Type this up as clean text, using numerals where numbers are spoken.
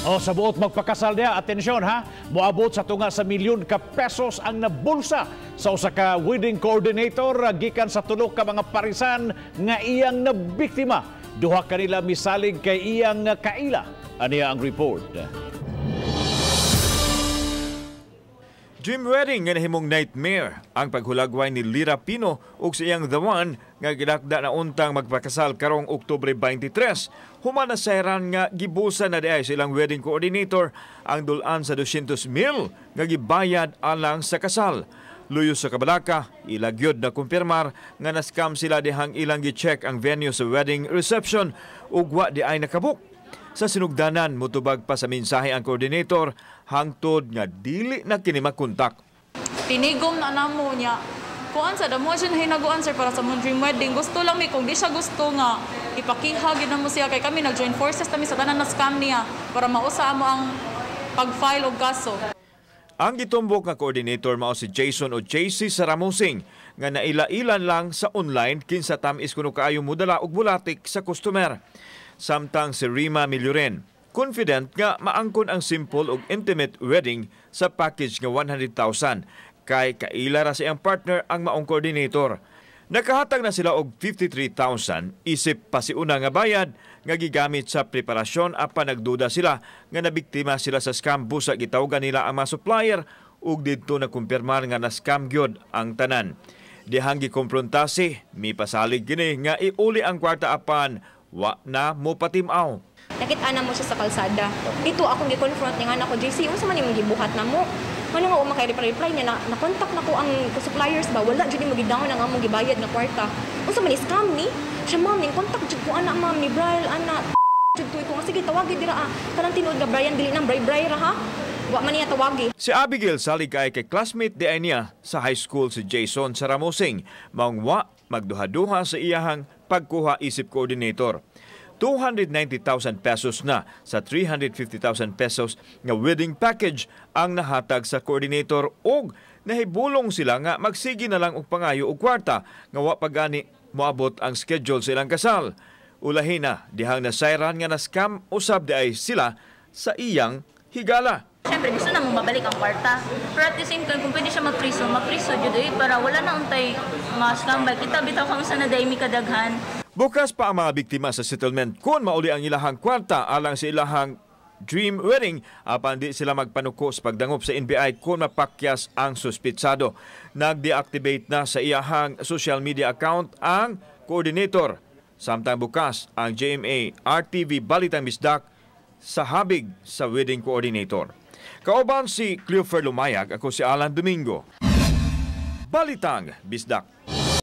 O sa buot magpakasal diha, atensyon ha, moabot sa tunga sa milyon ka pesos ang nabulsa sa usa ka wedding coordinator gikan sa tulo ka mga parisan nga iyang nabiktima. Duha kanila misalig kay iyang kaila. Aniya ang report. Dream wedding nga nahimong nightmare ang paghulagway ni Lira Pino ug sa iyang The One nga gidakda na untang magpakasal karong Oktubre 23. Human na sayran nga gibusa na diay sa ilang wedding coordinator ang dulan sa 200 mil nga gibayad alang sa kasal. Luyo sa kabalaka, ilagyod na kumpirmar nga na-scam sila dihang ilang gi-check ang venue sa wedding reception ug wa di ay nakabuk. Sa sinugdanan, mutubag pa sa mensahe ang coordinator hangtod nga dili na kini makontak. Tinigom na namo niya. Kuan sa damo siya hinaguan, sir, para sa mong dream wedding. Gusto lang mi kung di siya gusto nga ipakiha gid namo siya kay kami nag-join forces kami sa tanan na scam niya para mausa amo ang pag-file og kaso. Ang gitumbok nga coordinator mao si Jason o JC Saramusing nga naila-ilan lang sa online kinsa tam-is kuno kaayo modala og mulatik sa customer. Samtang si Rima Milloren, confident nga maangkon ang simple ug intimate wedding sa package nga 100,000 kay kaila ra sa iyang partner ang maong coordinator. Nakahatag na sila og 53,000 isip pasiuna nga bayad nga gigamit sa preparasyon apan nagduda sila nga nabiktima sila sa scam busa gitawgan nila ang mga supplier ug didto na kumpirmar nga na-scam gyud ang tanan. Dihang gikompronta,si mipasalig kini nga iuli ang kwarta apan wa na mo patimaw. Nakita na mo siya sa kalsada. Dito akong gi-confront niya nga nako, "JC, unsa man imong gibuhat na mo?" Ngano nga uma kay reply niya na na-contact na ko ang suppliers ba, wala jud mo gidown ang among gibayad nga kwarta. Unsa man, scam ni? Siya, "Ma'am, ning contact jud ko ana, ma'am, ni Brian ana." Jud ko nga sige, tawagi dira ah. Kanang tinuod nga Brian, dili nang Bray Bray ra ha. Wa man niya tawagi. Si Abigail salig kay kay classmate di ay niya sa high school si Jason Saramusing. Maong wa magduha-duha sa iyahang pagkuha isip coordinator. 290,000 pesos na sa 350,000 pesos nga wedding package ang nahatag sa coordinator og nahibulong sila nga magsige na lang og pangayo og kwarta nga wa pa gani moabot ang schedule sa ilang kasal. Ulahin na dihang nasayran nga na-scam usab di ay sila sa iyang higala. Siyempre, gusto na mo mabalik ang kwarta. Pero at the same time, kung pwede siya magpriso, magpriso jud eh, para wala na untay mga scam ba. Kita bitaw kung sa na mi kadaghan. Bukas pa ang mga biktima sa settlement kung mauli ang ilahang kwarta alang sa ilahang dream wedding apan di sila magpanuko sa pagdangop sa NBI kung mapakyas ang suspitsado. Nag-deactivate na sa iyahang social media account ang coordinator. Samtang bukas ang GMA RTV Balitang Bisdak sa habig sa wedding coordinator. Kauban si Cleofer Lumayag, ako si Alan Domingo. Balitang Bisdak.